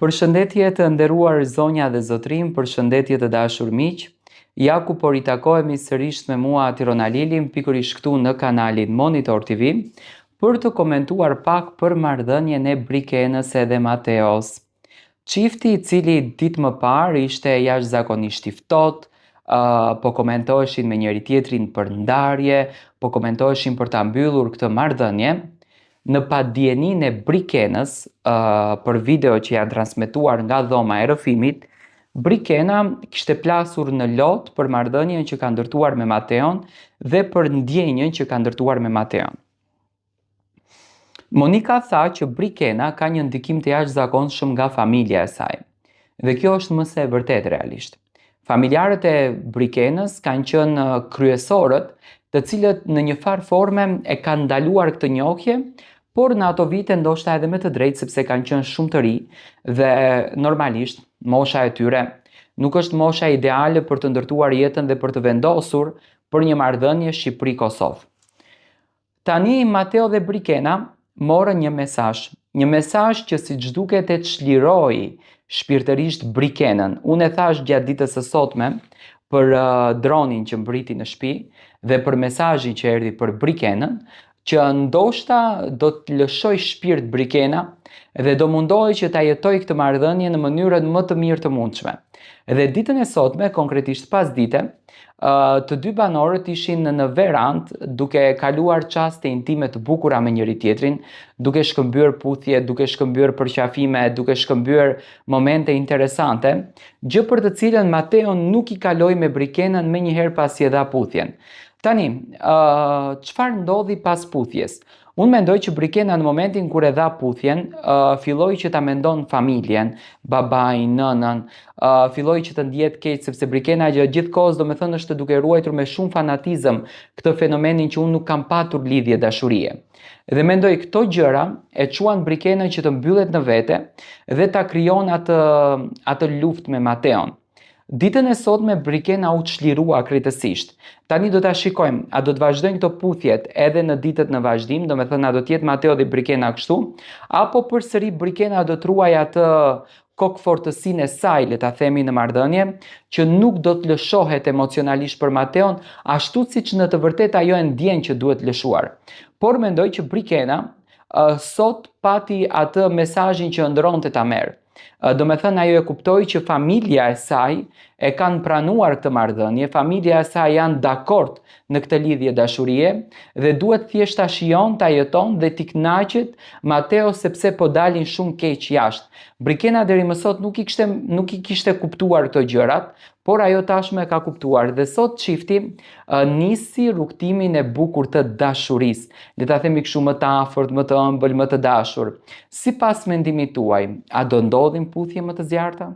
Përshëndetje të nderuar zonja dhe zotërinj, përshëndetje të dashur miq. Ja ku po ritakohemi sërish me mua Tiron Alilin, pikërisht këtu në kanalin Monitor TV, për të komentuar pak për marrëdhënien e Brikenës edhe Mateos. Çifti i cili ditë më parë ishte jashtëzakonisht i ftohtë, po komentoheshin me njëri-tjetrin për ndarje, po komentoheshin për ta mbyllur këtë marrëdhënie, Në padijeninë e Brikenës, për video që janë transmetuar nga dhoma e rrëfimit, Brikena kishte plasur në lot për marrëdhënien që ka ndërtuar me Mateon dhe për ndjenjën që ka ndërtuar me Mateon. Monika tha që Brikena ka një ndikim të jashtëzakonshëm nga familja e saj. Dhe kjo është më se e vërtetë realisht. Familjarët e Brikenës kanë qenë kryesorët, të cilët në një farë forme e kanë ndaluar këtë njohje, por në ato vite ndoshta edhe me të drejtë sepse kanë qenë shumë të ri dhe normalisht mosha e tyre nuk është mosha ideale për të ndërtuar jetën dhe për të vendosur për një marrëdhënie Shqipëri-Kosovë. Tani Mateo dhe Brikena morën një mesazh, një mesazh që siç duket e çliroi shpirtërisht Brikenën. Unë e thashë gjatë ditës së sotme për uh, dronin që mbërriti në shtëpi dhe për mesazhin që erdhi për Brikenën, që ndoshta do të lëshojë shpirt Brikena dhe do mundohet që ta jetojë këtë marrëdhënie në mënyrën më të mirë të mundshme. Dhe ditën e sotme, konkretisht pasdite, të dy banorët ishin në verandë duke kaluar çaste intime të bukura me njëri-tjetrin, duke shkëmbyer puthje, duke shkëmbyer përqafime, duke shkëmbyer momente interesante, gjë për të cilën Mateo nuk i kaloi me Brikenën menjëherë pasi e dha puthjen. Tani, çfarë ndodhi pas puthjes? Unë mendoj që Brikena në momentin kur e dha puthjen, uh, filloi që ta mendon familjen, babain, nënën, uh, filloi që të ndihet keq sepse Brikena gjatë gjithë kohës domethënë është duke ruajtur me shumë fanatizëm këtë fenomenin që unë nuk kam patur lidhje dashurie. Dhe mendoj këto gjëra e çuan Brikenën që të mbyllet në vete dhe ta krijon atë atë luftë me Mateon. Ditën e sotme Brikena u çlirua krejtësisht. Tani do ta shikojmë, a do të vazhdojnë këto puthjet edhe në ditët në vazhdim, domethënë a do të jetë Mateo dhe Brikena kështu, apo përsëri Brikena do të ruajë atë kokëfortësinë e saj, le ta themi në marrëdhënie, që nuk do të lëshohet emocionalisht për Mateon, ashtu siç në të vërtetë ajo e ndjen që duhet lëshuar. Por mendoj që Brikena sot pati atë mesazhin që ëndërronte ta merr. Domethënë ajo e kuptoi që familja e saj e kanë pranuar këtë marrëdhënie, familja e saj janë dakord në këtë lidhje dashurie dhe duhet thjesht ta shijon, ta jeton dhe t'i kënaqet Mateo sepse po dalin shumë keq jashtë. Brikena deri më sot nuk i kishte nuk i kishte kuptuar këto gjërat, por ajo tashmë e ka kuptuar dhe sot çifti nisi rrugëtimin e bukur të dashurisë. Le ta themi kështu më të afërt, më të ëmbël, më të dashur. Sipas mendimit tuaj, a do ndodhin puthje më të zjarrta?